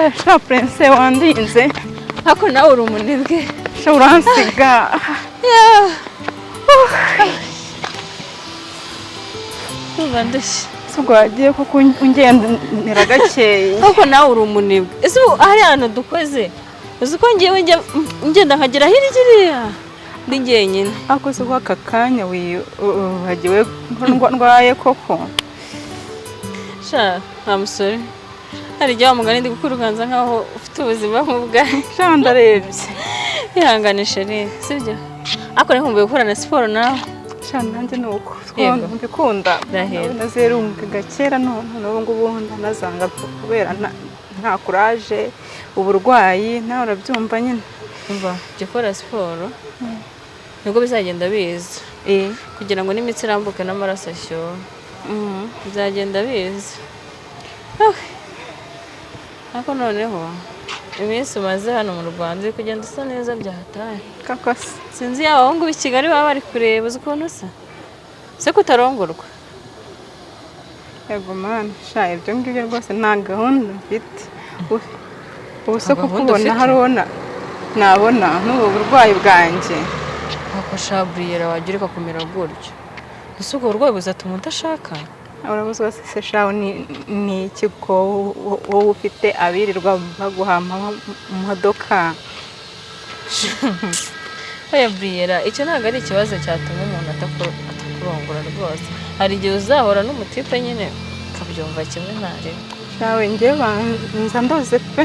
Sha Prince, wandinze. Ariko nawe uri umunebwe. Sha, uransiga. Ndumva ndushye. Si ubwo wagiye koko, ungendera gakeya. Ariko nawe uri umunebwe. Ese ubu hari ahantu dukoze, uzi ko ngewe njya ngenda nkagera hirya iriya ndi njyenyine? Ariko se ko aka kanya wibagiwe ko ndwaye koko? Sha, nta musore, hari igihe wa mugani ndi gukura nkaho ufite ubuzima nk'ubwawe. Sha, ndarebye. Ihangane chérie, sibyo? Ariko nkumbuye gukora na siporo nawe. Sha, nanjye ni uko. Yego. Mbikunda. Ndahera. Nazerungaga kera, none n'ubu ngubu ndanazanga kubera nta courage, uburwayi, nawe urabyumva nyine. Umva, jya ukora siporo nibwo bizagenda biza, kugira ngo n'imitsi irambuke n'amaraso ashyuhe. Bizagenda biza. Ah. Ariko noneho iminsi umaze hano mu Rwanda uri kugenda usa neza byahataye. Koko se? Sinzi yaba abahungu b'i Kigali baba bari kureba. Uzi ukuntu usa se kutarongorwa? Yego mana, sha, ibyo ngibyo rwose nta gahunda mfite. Ubu se Nta gahunda kukubona ufite? Hari uwo nabona n'ubu burwayi bwanjye? Ako sha Buriyera, wajya ureka kumera gutyo. Ese ubwo burwayi buzatuma udashaka? Urabuzwa se shaho ni iki, ko wowe ufite abirirwa baguha amamodoka? Oya Buriyera, icyo ntabwo ari ikibazo cyatuma umuntu atakurongora rwose. Hari igihe uzahora n'umutipe nyine ukabyumva kimwe, ntarebe. Shawe, njye banza ndoze pe,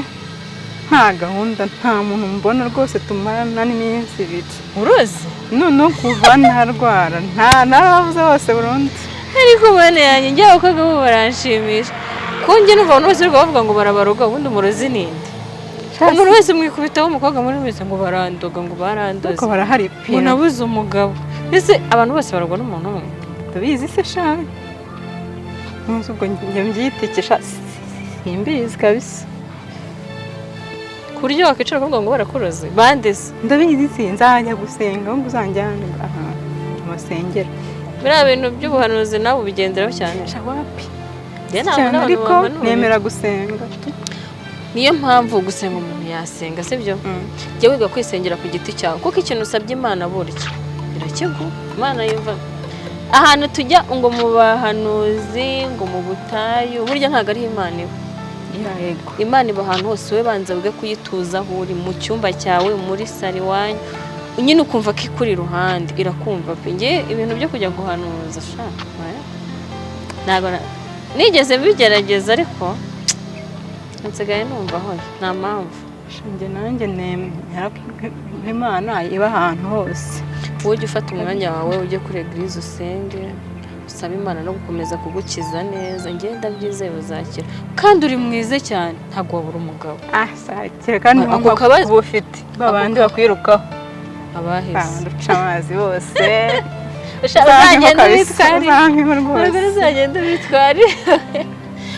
nta gahunda, nta muntu mbona rwose tumarana n'iminsi 2. Urozi? Noneho kuva ntarwara nta narababuze bose burundu. Ariko bane yanjye, njye abakobwa bo baranshimisha. Ko njye numva abantu bose birirwa bavuga ngo barabaroga, ubundi umurozi ninde? Umuntu wese mwikubitaho, umukobwa muri wese, ngo barandoga, ngo barandoze. Ariko barahari pe. Ngo nabuze umugabo. Ese abantu bose baragwa n'umuntu umwe? Ndabizi se shawe? Ntuzi ubwo njye mbyitekesha, simbizi kabisa. Ku buryo wakwicara ukavuga ngo barakuroze bandeze? Ndabizi si nzajya gusenga, ahubwo uzanjyane ahantu basengera. Biriya bintu by'ubuhanuzi nawe ubigenderaho cyane? Sha, wapi. Njye ntabwo Cyane n'abantu ariko bahanura. Nemera gusenga tu. Niyo mpamvu gusenga umuntu yasenga, sibyo? Jya wiga kwisengera ku giti cyawe, kuko ikintu usabye Imana burya irakiguha. Imana yumva. Ahantu tujya ngo mu bahanuzi, ngo mu butayu, burya ntabwo ariho Imana iba. Yego. Imana iba ahantu hose. Wowe banza wige kuyituza aho uri, mu cyumba cyawe, muri saro iwanyu nyine, ukumva ko ikuri iruhande, irakumva pe. Njye ibintu byo kujya guhanuza sha, oya. Ntabwo nigeze mbigerageza, ariko nsigaye numva hoya nta mpamvu. Njye nanjye nemera ko Imana iba ahantu hose. Wowe ujye ufata umwanya wawe ujye kuri église, usenge, usabe Imana no gukomeza kugukiza neza. Njye ndabyizeye uzakira, kandi uri mwiza cyane, ntabwo wabura umugabo. Ah, sakira kandi Ako ngombwa kabazo- kuba ufite babandi bakwirukaho. Abaheze? Babandi uca amazi bose. Uzagenda Kabisa, ubitware. uzampeho rwose. Ntabwo uzagenda ubitware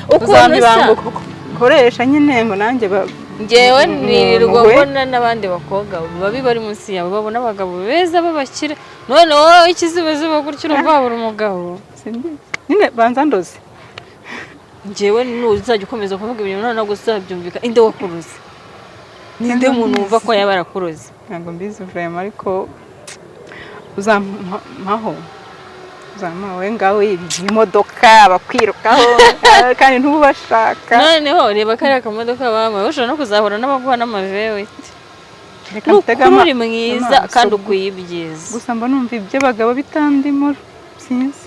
ukuntu Uzampa usa. ibanga ukoresha nyine ngo nanjye Ngewe nirirwa Mugwe. mbona n'abandi bakobwa babi bari munsi yawe babona abagabo beza b'abakire, none wowe ikizibaziba gutyo urumva wabura umugabo? Simbizi. Nyine banza ndoze. Ngewe nuzajya ukomeza kuvuga ibintu none ntabwo uzabyumvika. Inde wakuruze? Ninde muntu wumva ko yaba yarakuroze? Ntabwo mbizi vraiment, ariko uzampaho, uzampaho we ngawe imodoka bakwirukaho kandi ntubashaka. Noneho reba kariya kamodoka bamuhaye, ushobora no kuzahura n'abaguha n'amavewiti. Reka Ni ntege ukuri uri mwiza amaso. kandi ukwiye ibyiza. Gusa mba numva iby'abagabo bitandimo, sinzi.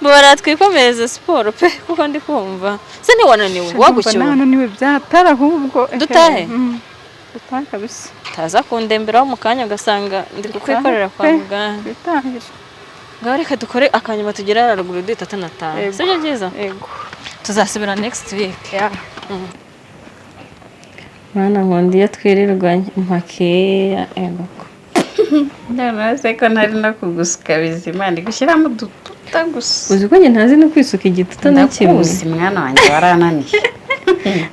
Mbora twikomereze siporo pe, kuko ndi kumva se ntiwananiwe wagucyura. Nananiwe byatara ahubwo. Dutahe? Dutahe kabisa. Utaza kundemberaho mu kanya ugasanga ndi kukwikorera kwa Pe, muganga. Twitahire. Ngaho reka dukore akanyuma tugere haruguru duhita tunataha. Yego. Sibyo byiza? Yego. Tuzasubira next week. Yeah. Mwana nkunda iyo twirirwanye mpakeya, ego. Noneho se ko ntari no kugusuka bizima, ndi gushyiramo udututa gusa. Uzi ko njye ntazi no kwisuka igituta na kimwe? Ndakuzi mwana wanjye, warananiye.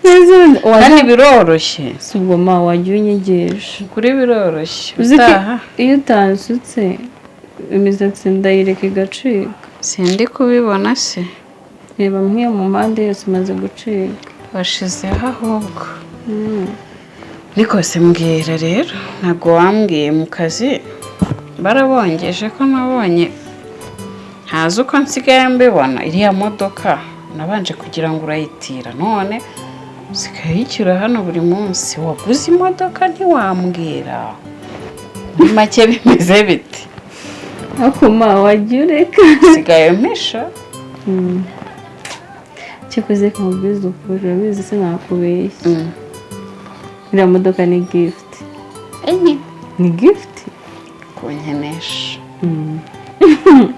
Ntazi. Kandi biroroshye. Si ubwo ma wajya unyigisha? Kuri biroroshye. Uzi ko Utaha iyo utansutse imisatsi ndayireka igacika? Sindi kubibona se? Reba nk'iyo mu mpande yose imaze gucika. Washizeho ahubwo. Niko se, mbwira rero, ntabwo wambwiye mu kazi barabongeje ko nabonye ntazi uko nsigaye mbibona iriya modoka. Nabanje kugira ngo urayitira, none usigaye uyishyura hano buri munsi. Waguze imodoka ntiwambwira? Muri make bimeze bite? Akuma wagiye ureka. Usigaye mpisha. Cyakoze kamubwiza ukuri, urabizi sinakubeshya, iriya modoka ni gift. Enye. Ni gift. Kunkenesha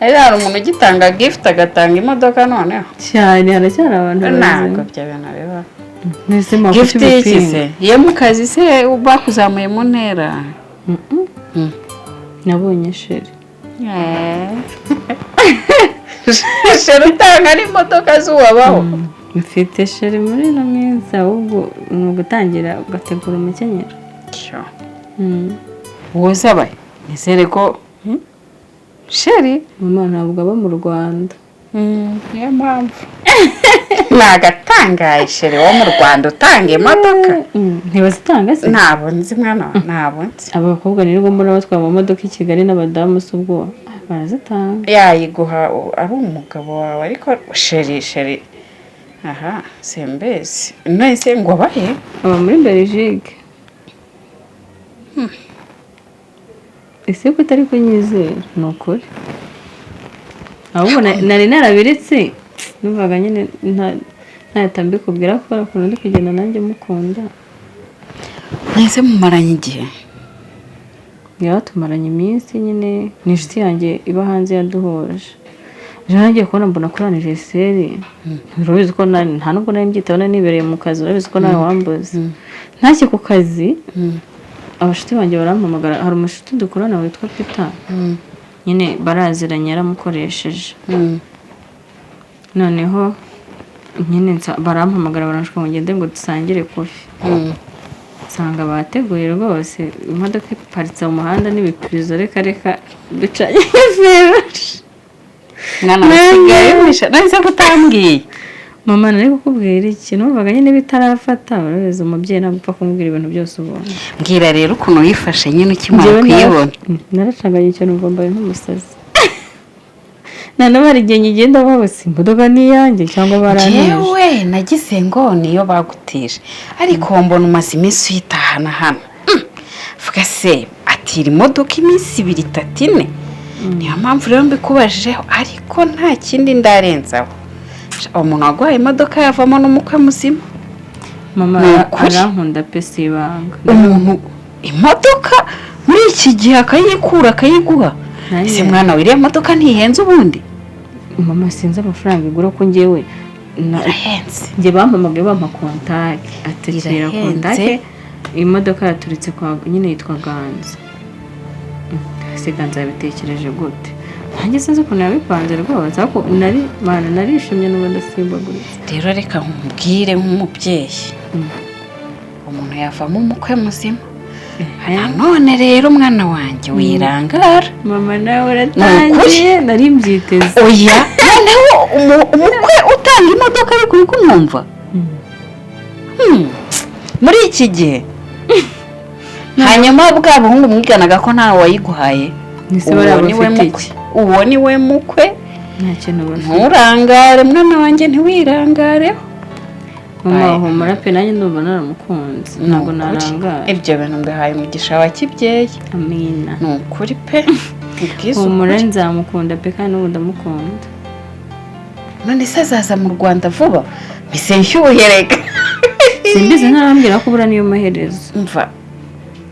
rero, hari umuntu ugitanga gift agatanga imodoka noneho? Cyane, haracyari abantu Ntabwo bazima. Ibyo bintu bibaho. Mbese mwa Gift kuki y'iki ubipinga? Se iyo mu kazi se bakuzamuye mu ntera? Nabonye chéri. Chéri utanga n'imodoka z'uwabaho? Mfite chéri muri ino minsi, ahubwo ni ugutangira ugategura umukenyero. Cyo. Wowe se abaye nizere ko chéri? Mama, ntabwo aba mu Rwanda. Niyo mpamvu nagatangaye, chéri wo mu Rwanda utanga imodoka. Ntibazitanga se? Ntabwo nzi, mwana wa, ntabwo nzi. Aba bakobwa nirirwa mbona batwara amamodoka i Kigali n'abadamu, si ubwo barazitanga? Yayiguha ari umugabo wawe, ariko chéri, chéri, aha sembezi none ngo abahe? Aba muri Belgique. Ese ko utari kunyizera? Ni ukuri, ahubwo nari narabiretse, numvaga nyine ntahita mbikubwira kubera ukuntu ndi kugenda nanjye mukunda. Mwese mumaranye igihe? Yaba tumaranye iminsi nyine, ni inshuti yanjye iba hanze yaduhuje. Ejo nagiye kubona mbona kuri anniversaire, urabizi ko nta nubwo nari mbyitaho, nari nibereye mu kazi, urabizi ko nawe wambuze ntashye ku kazi. Abashuti banjye barampamagara, hari umushuti dukorana witwa Peter, nyine baraziranye, yaramukoresheje. Noneho nyine barampamagara, baranshuka ngo ngende ngo dusangire coffee. Nsanga bateguye rwose, imodoka iparitse mu muhanda n'ibipirizo, reka reka, ducanye feruje. Mwana, wasigaye wisha, none se ko utambwiye? Mama, nari kukubwira iki? Numvaga nyine bitarafata, urabizi umubyeyi ntabwo upfa kumubwira ibintu byose ubona. Mbwira rero ukuntu wifashe nyine ukimara Njyewe kuyibona. Naracanganye cyane, numva mbaye nk'umusazi. Noneho hari igihe ngigenda bose, imodoka ni iyanjye cyangwa baranteje? Njyewe nagize ngo niyo bagutije, ariko mbona umaze iminsi uyitahana hano. Vuga se atira imodoka iminsi ibiri, itatu, ine, niyo mpamvu rero mbikubajijeho, ariko nta kindi ndarenzaho. Umuntu waguhaye imodoka yavamo n'umukwe muzima. Mama, Ni ukuri. arankunda pe, si ibanga. Umuntu imodoka muri iki gihe akayikura akayiguha? Nanjye- Ese mwana we, iriya modoka ntihenze ubundi? Mama, sinzi amafaranga igura, ko njyewe Irahenze. Njye bampamagaye bampa contact, atekera Irahenze. contact, imodoka yaturitse kwa nyine yitwa Ganza. Ese Ganza yabitekereje gute? Nanjye sinzi ukuntu yabipanze rwose, ariko nari mana narishimye, n'ubu ndasimbagurutse. Rero reka nkubwire nk'umubyeyi, umuntu yavamo umukwe muzima. Nanone rero mwana wanjye, wirangara. Mama, nawe Ni ukuri. uratangiye, nari mbyiteze. Oya, noneho umukwe utanga imodoka, ariko uri kumwumva muri iki gihe, hanyuma bwa buhungu mwiganaga ko ntawe wayiguhaye? Ese Uwo bariya ni we bafite mukwe. iki? Uwo ni we mukwe. Nta kintu bafite. Nturangare mwana wanjye, ntiwirangareho. Mama, Bye. humura pe, nanjye ndumva naramukunze, ntabwo Ni ukuri. narangara. Ibyo bintu mbihaye umugisha wa kibyeyi. Amina. Ni ukuri pe, ubwiza Humura, ukuri. nzamukunda pe, kandi n'ubu ndamukunda. None se azaza mu Rwanda vuba? Mpise nshyuhe reka. Simbizi, ntarambwira ko ubura niyo maherezo. Mva,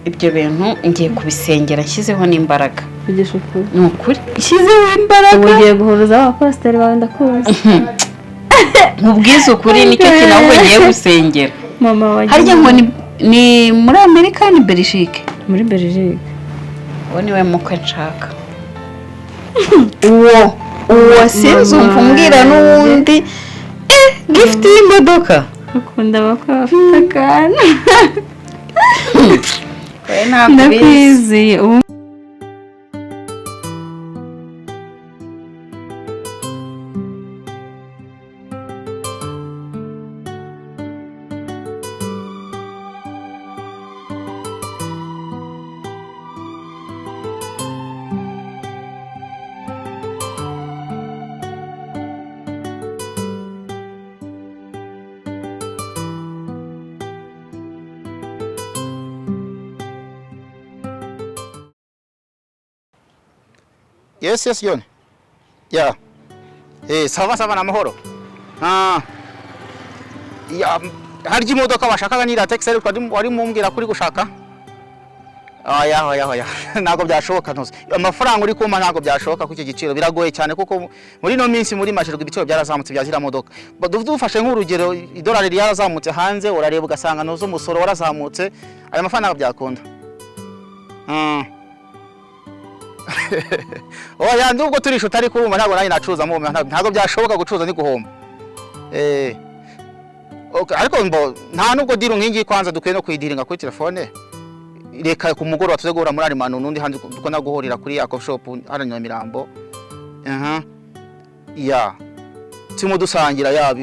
ibyo bintu ngiye kubisengera nshyizeho n'imbaraga. Kugisha ukuri. Ni ukuri, nshyizeho imbaraga. Ubu ugiye guhuruza abapasiteri bawe, ndakuzi. Nkubwize ukuri, nicyo kintu ahubwo ngiye gusengera. Mama wagiye Harya ngo ni muri Amerika, ni Belgique? Muri Belgique. Uwo niwe mukwe nshaka, uwo sinzumva umbwira n'uwundi gift y'imodoka. Ukunda abakwe bafite akantu. We ntabwo ubizi. Ndakwizeye ubu. Yes, John. Yeah. Ça va, ça va, namahoro. Ah. Ya, harya imodoka washakaga ni latex ariko wari mumbwira kuri gushaka? Oya, oya, oya. Ntabwo byashoboka ntuzi. Amafaranga uri kumpa ntabwo byashoboka ku iki giciro, biragoye cyane kuko muri no minsi muri masherwa ibiciro byarazamutse bya ziriya modoka. Dufashe nk'urugero, idolari ryarazamutse hanze, urareba ugasanga ntuzi umusoro warazamutse, aya mafaranga ntabwo byakunda. Oya, ndubwo turi inshuti ariko urumva ntabwo nanjye nacuruza mu ntabwo byashoboka gucuruza ni guhomba. Okay, ariko mbo nta nubwo deal nk'ingi kwanza dukwiye no kuyidiringa kuri telefone. Reka ku mugoroba tuze guhura muri Arimano n'undi handi dukunda guhurira kuri ya coffee shop hano Nyamirambo. Aha. Ya. Turimo dusangira ya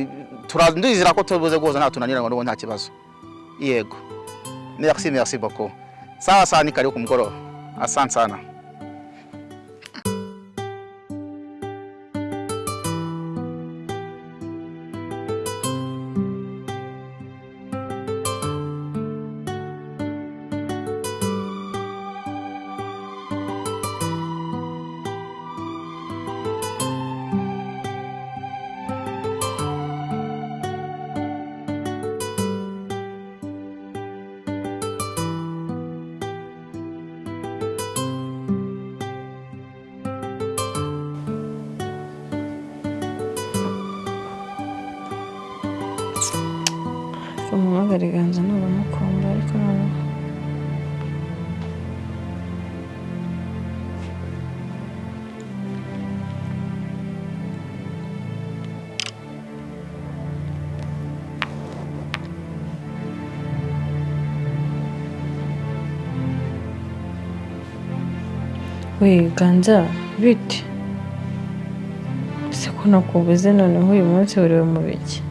turandizira ko tubuze guhuza nta tunanira ngo nta kibazo. Yego. Merci, merci beaucoup. Sawa sawa, ni karibu ku mugoroba. Asante sana. Umuhamagara iganza nuramukumva ariko noneho we Ganza bite se ko nakubuze noneho uyu munsi wiriwe mu biki?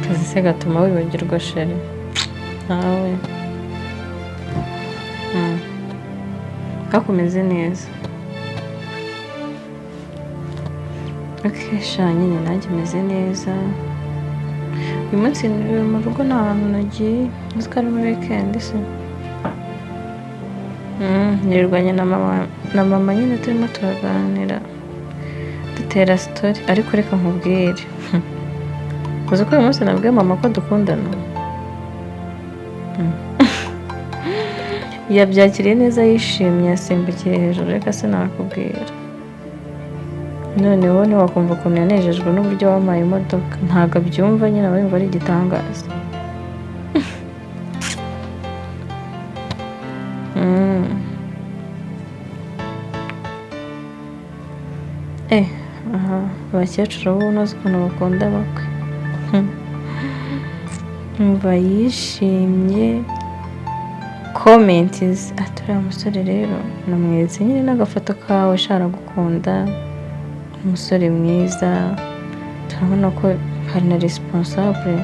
Akazi se gatuma wibagirwa chérie nawe kakumeze neza. Okay, sha nyine nanjye meze neza. Uyu munsi niriwe mu rugo nta hantu nagiye, uzi ko ari muri weekend se. Nirirwanye na mama nyine turimo turaganira dutera story, ariko reka nkubwire. Uzi ko uyu munsi nabwiye mama ko dukundana? Yabyakiriye neza yishimye, yasimbukiye hejuru, reka sinakubwira. Noneho ntiwakumva ukuntu yanejejwe n'uburyo wampaye imodoka, ntabwo abyumva nyine aba yumva ari igitangaza. Aha, abakecuru bo unoze ukuntu bakunda abakwe. Umva yishimye, comments ati uriya musore rero namweretse nyine n'agafoto kawe sharagukunda, umusore mwiza, turabona ko hari na responsable.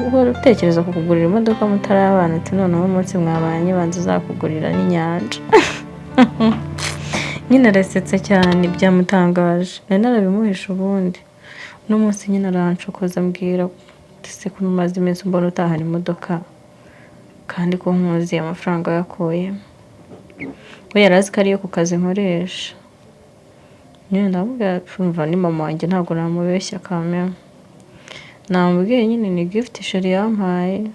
Uhora utekereza kukugurira imodoka mutari abana, ati noneho umunsi mwabanye banza uzakugurira n'inyanja. Nyine arasetse cyane byamutangaje, nari narabimuhishe ubundi. Uno munsi nyine aranshokoza ambwira ese ko umaze iminsi mbona utahana imodoka kandi ko nkuzi amafaranga yakuye. We yari azi ko ariyo ku kazi nkoresha. Nyine ndamubwira mva ni mama wanjye ntabwo namubeshya kamera. Namubwiye nyine ni gift chérie yampaye.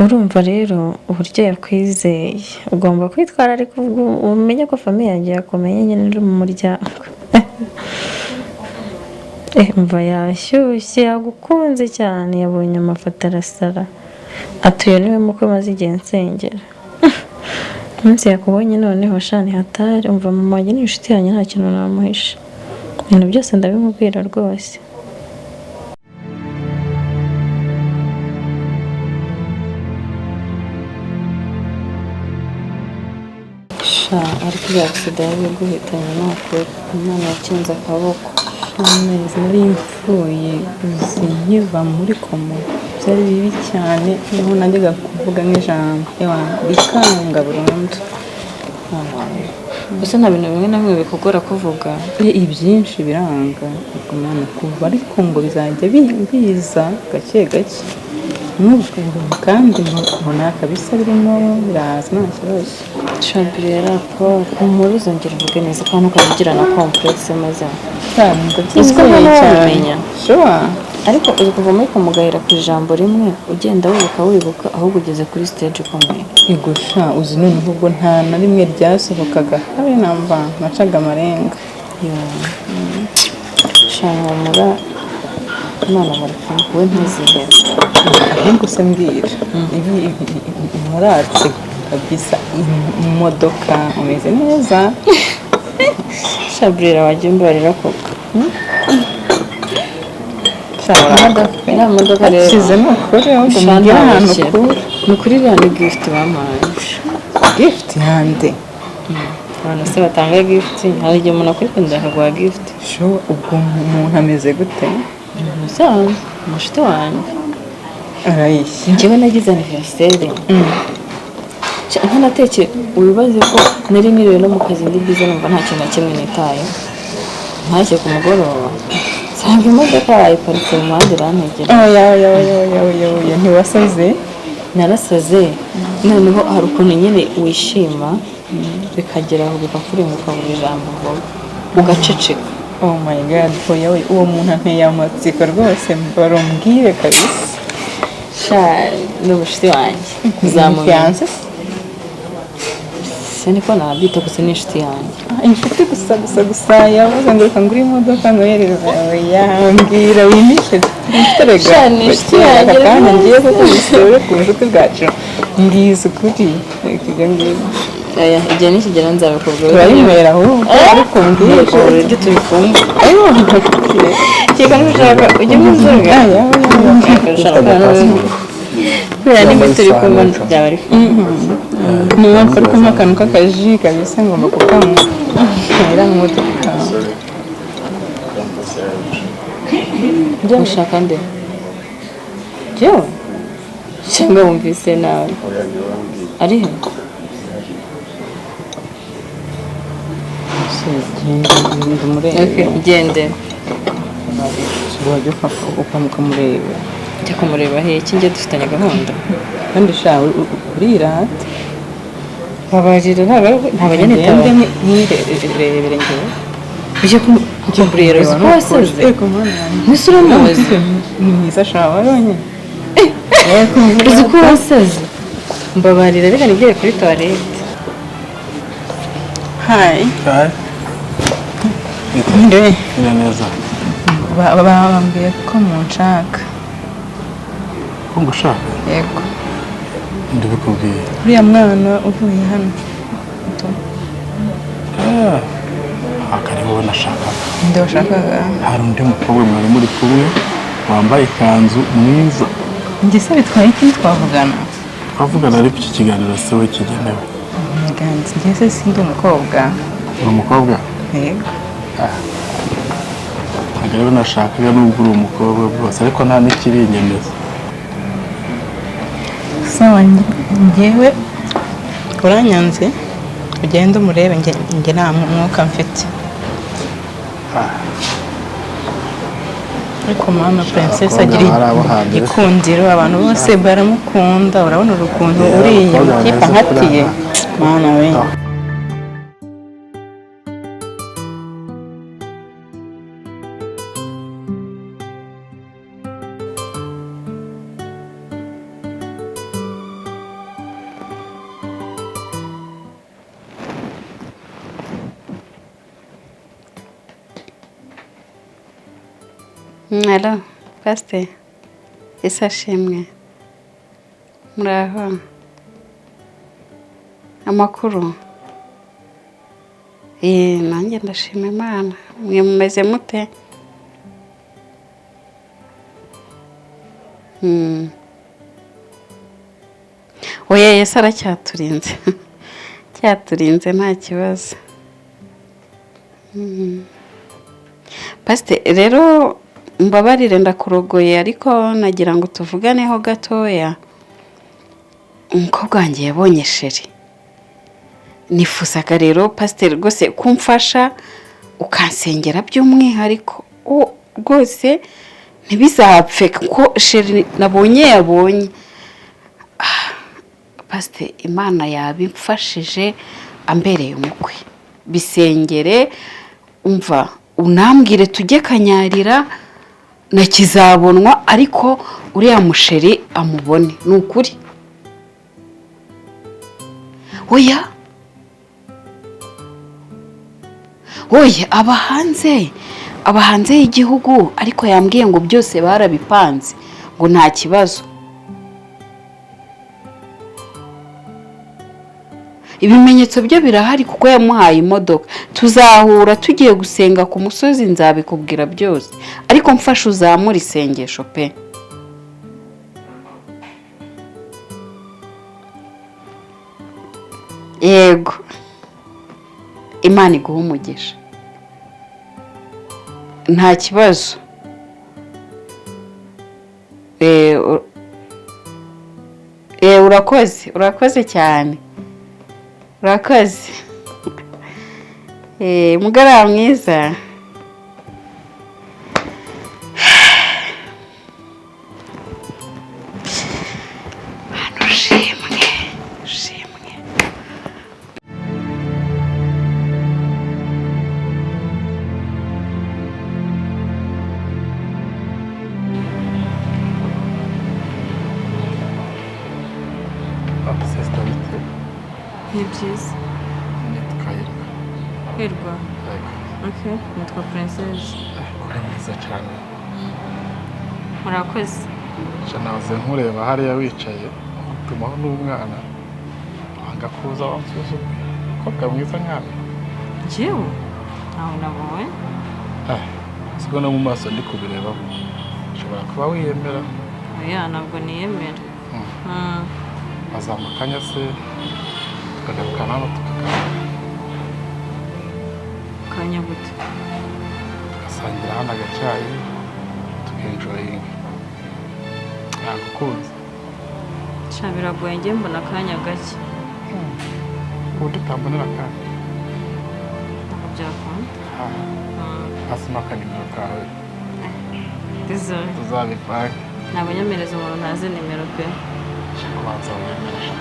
Urumva rero uburyo yakwizeye, ugomba kwitwara ariko umenye ko famille yanjye yakumenye nyine uri mu muryango. Mva yashyushye yagukunze cyane, yabonye amafoto arasara, atuye niwe mukwe maze igihe nsengera. Umunsi yakubonye noneho sha ni hatari. Umva mama wanjye ni inshuti yanjye nta kintu namuhisha, ibintu byose ndabimubwira rwose. Sha ariko ibya sida yabiguhitanye ni ukuri, Imana yakinze akaboko. Amezi nari mfuye uzi nkiva muri koma byari bibi cyane, niho najyaga kuvuga nk'ijambo bikanga burundu. Gusa nta bintu bimwe na bimwe bikugora kuvuga. Ibyinshi biranga ubwo Mana kuva, ariko ngo bizajya biza gake gake. N'ubu kandi mbona kabisa birimo biraza, nta kibazo. Shabrera Paul, inkuru zongera uvuge neza kandi ukavugira na complexe maze. Cyane. Uzi ko ndabyizeye nta cyane. wabimenya. Sure. Ariko uzi kuva muri kumugahera ku ijambo rimwe, ugenda wibuka wibuka, ahubwo ugeze kuri stage ikomeye. Ego sha, uzi noneho ubwo nta na rimwe ryasohokaga habe namba, nacaga amarenga. Yo. Sha humura, Imana muri kumwe, we ntuzihebe. Ahubwo se mbwira, ibi muratse kabisa, imodoka umeze neza. Shabrera, wajya umbarira koko. Sha. Iriya modoka rero. Akize ni ukuri, ahubwo Sha, mbwira ahantu ntabukira. ukura. Ni ukuri, iriya ni gift bampaye. Gift yande? Abantu se batanga gift? Hari igihe umuntu akwikundira akaguha gift. Sho, ubwo umuntu ameze gute? Umuntu usanzwe, umushuti wanjye. Arayishya? Njyewe nagize anniversaire ntanatekere, wibaze ko nari niriwe no mu kazi, ndi bwiza, numva nta kintu na kimwe nitaye. Ntashye ku mugoroba, nsanga imodoka bayiparitse mu muhanda irantegera. Oya oya oya oya oya oya, ntiwasaze? Narasaze. Noneho hari ukuntu nyine wishima bikagera aho bikakurenga, ukabura ijambo uvuga, ugaceceka. Oh my God, oya oya, uwo muntu anteye amatsiko rwose, barumbwire kabisa. Sha, ni umushuti wanjye, uzamumenya. Fiancé? Se niko nabyita, gusa ni inshuti yanjye. Ah, inshuti gusa gusa gusa? Yavuze ngo reka ngure imodoka ngohereza? Oya, mbwira wimishe inshuti rega. Sha, ni inshuti yanjye Aka kanya rwose. ngiye kuko ku bucuti bwacu, mbwiza ukuri, reka ibyo ngibyo. Oya, igihe nikigera nzabikubwira. Turayinywera ahubwo, ariko mbwira. Already turi kumwe. Kereka niba ushaka ujye mu nzoga. Oya oya. Ushaka kubera niba turi kumwe byaba ari Niba mfatamo akantu k'akaji kabisa, ngomba kukanywa iriya modoka. Njye gushaka nde? Njyewe cyangwa wumvise nabi? Ari he? Genda umurebe. Okay, gende. Wajya ukamureba. Njya kumureba he? Iki njye dufitanye gahunda. Kandi sha, urirata. Babarira, ntabwo njya nitaba. Ngende nkirebere njyewe. Ujye kumureba? Uzi ko wasaze? Ego mwana wanjye. Mbese uramuzi? Ni mwiza sha, warabonye? Uzi ko wasaze? Mbabarira, reka nigere kuri toilette. Hi. Hi. Nde? Ni neza. Bambwiye ko munshaka. Ko ngushaka? Yego. Ndabikubwiye. Uriya mwana uvuye hano. Ah, aka ni wowe nashakaga. Nde washakaga? Hari undi mukobwa mwari muri kumwe wambaye ikanzu mwiza. Njye se bitwaye iki twavugana? Twavugana, ariko iki kiganiro si we kigenewe. Nganzi, njye se sindi umukobwa? Uri umukobwa? Yego. Ntabwo rero nashakaga, nubwo uri umukobwa rwose, ariko nta n'ikirinyemeza. Sawa, njyewe uranyanze, ugende umurebe, njye nta mwuka mfite. Ariko mama, Princess Abakobwa agira bari abo hambere. igikundiro, abantu bose baramukunda. Urabona urukuntu Yeah, uriya abakobwa mutipe bameze ankatiye. kuriya. Mana we! Ah. Alo, pasiteri, ese ashimwe, muraho, amakuru? Eee, nanjye ndashima Imana, mwe mumeze mute? Mm. Oya, Yesu aracyaturinze, cyaturinze, nta kibazo. Pasiteri rero, mbabarire ndakurogoye, ariko nagira ngo tuvuganeho gatoya. Umukobwa wanjye yabonye chéri. Nifuzaga rero, pasiteri, rwose kumfasha ukansengera by'umwihariko. Rwose Ntibizapfe kuko chéri nabonye yabonye. Pasite, Imana yabimfashije, ambereye umukwe. Bisengere, umva, unambwire tujye Kanyarira na kizabonwa, ariko uriya muchéri amubone, ni ukuri. Oya, oya, aba hanze y'igihugu, ariko yambwiye ngo byose barabipanze, ngo nta kibazo. Ibimenyetso byo birahari kuko yamuhaye imodoka. Tuzahura tugiye gusenga ku musozi, nzabikubwira byose, ariko mfashe uzamure isengesho pe. Yego, Imana iguha umugisha, nta kibazo. Urakoze, urakoze cyane, urakoze. Mugoroba mwiza. Hano ushimwe, ushimwe. Sister, bite? Ni byiza. Nitwa Hirwa. Hirwa? Yego. Okay, nitwa Princess. Uri mwiza cyane. Murakoze. Sha, nahoze nkureba hariya wicaye, utumaho n'umwana wanga kuza wansuzuguye, umukobwa mwiza nkawe. Njyewe ntawe nabonye. Ah, siko no mu maso ndi kubirebamo, ushobora kuba wiyemera. Oya, ntabwo niyemera. Wazamuka akanya se tukagarukana hano tukaganira? Kanya gute? Tugasangira hano agacyayi, tukenjoyinga, nagukunze. Sha, biragoye, njye mbona akanya gake. Uburyo utambonera akanya? Ntabwo byakunda. Hasi akanimero kawe. Désolé. Tuzabipange. Ntabwo nyemereza umuntu ntazi nimero pe. Kubanza wemere.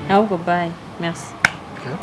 Ahubwo bye, merci. Okay.